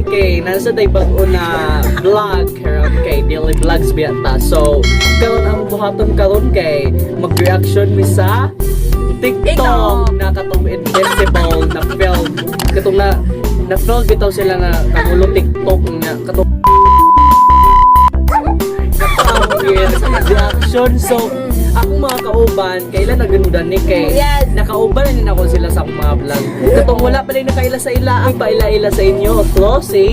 Kay nasa tay bag-o na vlog karon kay daily vlogs biya ta. So karon ang buhaton karon kay mag-reaction mi sa TikTok na katong Invincible na film. Katong na na film bitaw sila na kamulo TikTok nga katong reaction. So, akong mga kauban, kailan naganudan ni kay Yes. nakauban na din ako sila sa akong mga vlog. Katong wala pa rin nakaila sa ila, ang paila-ila sa inyo. Close, si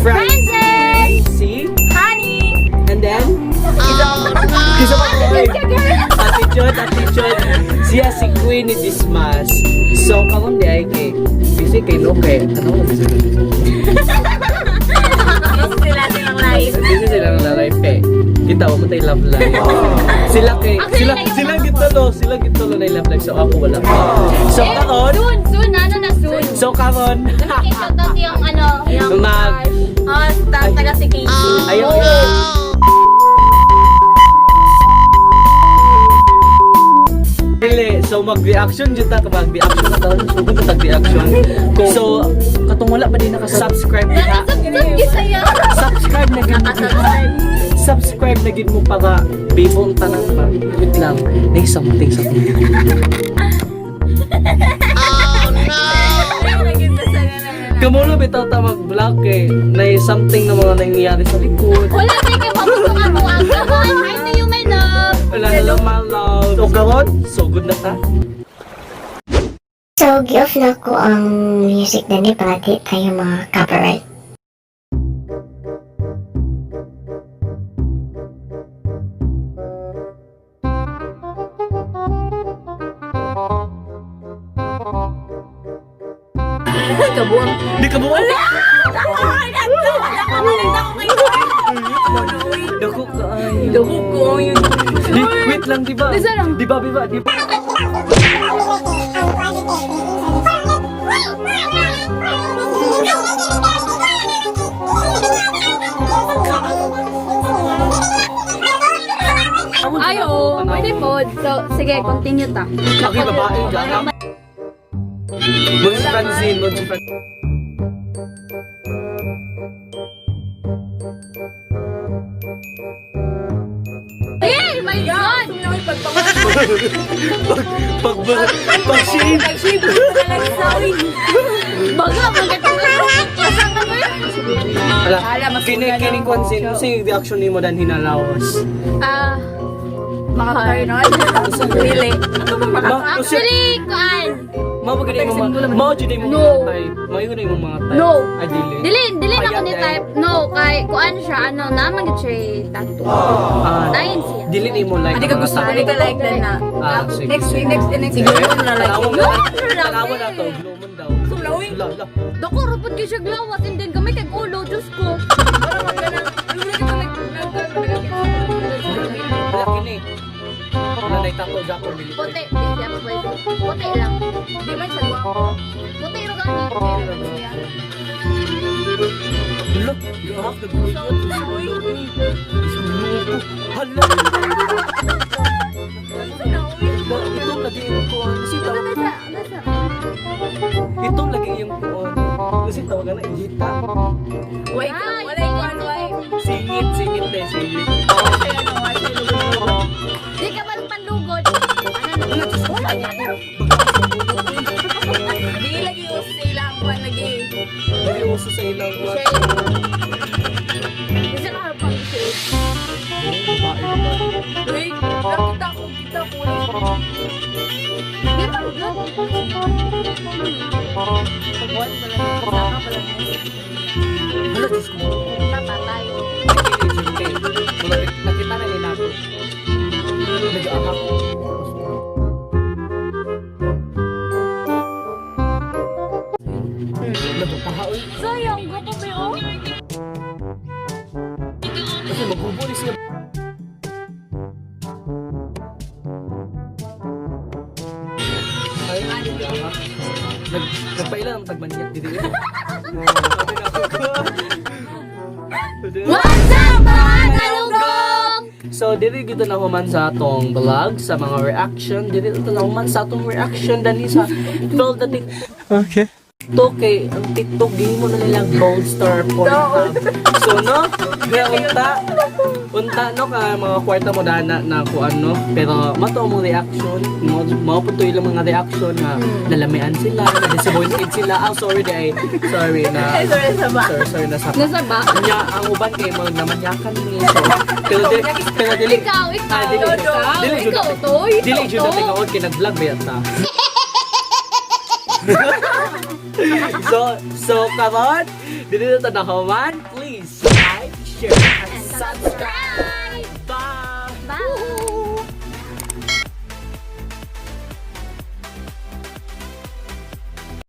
Frances! Si Honey! And then, Kisa pa Attitude, attitude. Siya si Queen ni Dismas. So, karon di ay kay busy kay no kay ano busy? Busy sila silang live. Busy sila ng life kay. Kita mo tay love life. Sila kay Actually, sila naiwan sila ako. gitulo, sila gitulo na love life. So ako wala pa. So Eh, karon, soon, soon, ano na soon. so karon Okay, shoutout yung ano, yung Mag- Oh, taga si Casey. Ayaw. Dili, so mag-reaction jud ta, mag-reaction na taon. So good tag reaction. So katong wala pa din naka-subscribe diha. Nakasubscribe sa'yo. Subscribe na gid mo. Nakasubscribe. Subscribe na gid mo para bibong tanan pa. Wait lang, may something sa Kamulo bitaw ta mag-vlog kay may something na mga nangyayari sa likod. Wala tayo kay mapusong ako ang Come on, hi to you, my love. Wala na lang, my love. So karon, so good na ta. So, gi-off na ko ang music na ni para di tayo mga copyright. Kabuang. Di ka buwan. Dako ka ay. Dako ko yun. Di, wait lang, di ba? Isa lang. Di ba, di ba, di ba? Ay, oo. Pwede po. So, sige, continue ta. Okay, babae ka. Mag si Francine, mag si Francine. Ay, my God! Pag, pag, pag, shave. Baga, magkatulog. Ala, kini, kini Francine, kasi yung reaction ni mo dan hinalaos. Ah, Makakaroon. Dili. Ma, kasi, Actually, kuan. ma, pag mo mga, ma, jud mo No. mga type. Ma, yun mo mga type. No. Ay, dili. Dili, dili na ko ni Payat, eh. type. No, kay kuan siya, ano, naman gid siya tattoo. Ah, Nain siya. dili ni mo like. Hindi ka ang mga gusto, tattoo. hindi ka like din na. Ah, sige. Next week, next, next week. Siguro mo na like. Tanawa mo No, na, tanawa na to, glumon daw. Sumlawi. Hala, hala. Dako, rupod gyud siya glawas and then gamay kay ulo, Diyos ko. Parang wag ka na. Wala ka Wala kini. Wala na itato Japon dili. Puti, di siya pwede. Puti lang. Di man siya guwapo. Puti ro gani. Siya. Hala, gahak nagulot. Hala. Ito lagi yung kuan. Kasi tawag Nasa, nasa. ito lagi yung kuan. Kasi tawagan na ihita. Wait, Ay, wala yung kuwan, wait. Singit, singit eh, singit. Di ka ba panlugod? Ano na? Di lagi uso sa ilang kuwan lagi. Dili uso sa ilang kuan. Isa ka pang shade. Wait, nakita ko, kita ko. Di ba good? Pag-one pala, kasama pala. Hala, Diyos ko. Papatay. Nakita na nila ako. Nag-ahak. Nagpapahaoy. Sayang, gupo ba yun? Kasi maghubo ni siya. Ay, nag-ahak. Nagpaila ng tagmanyak dito. Sabi na ako. What's up, mga kalugong? So, dili gito na human sa atong vlog, sa mga reaction. Dili ito na human sa atong reaction dani sa Build the TikTok. Okay. TikTok kay ang TikTok gihimo na nilang gold star Pornhub. So no, kaya unta unta no ka mga kwarta mo dana na kuan no, pero mato mong reaction mo mao pud to ilang mga reaction nga nalamian sila, na disappointed sila. Ah, sorry di ay, sorry na. Ay, sorry sa ba. Sorry, sorry na sa Nasa ba? Nya ang uban kay mga namanyakan ni so, pero dili Ikaw, ikaw. Ah, dili Ikaw, dili jud ikaw na- to. Ikaw dili jud na to. tingaon kay nag-vlog ba yata. So karon dili na ta nahuman. Please like, share and subscribe.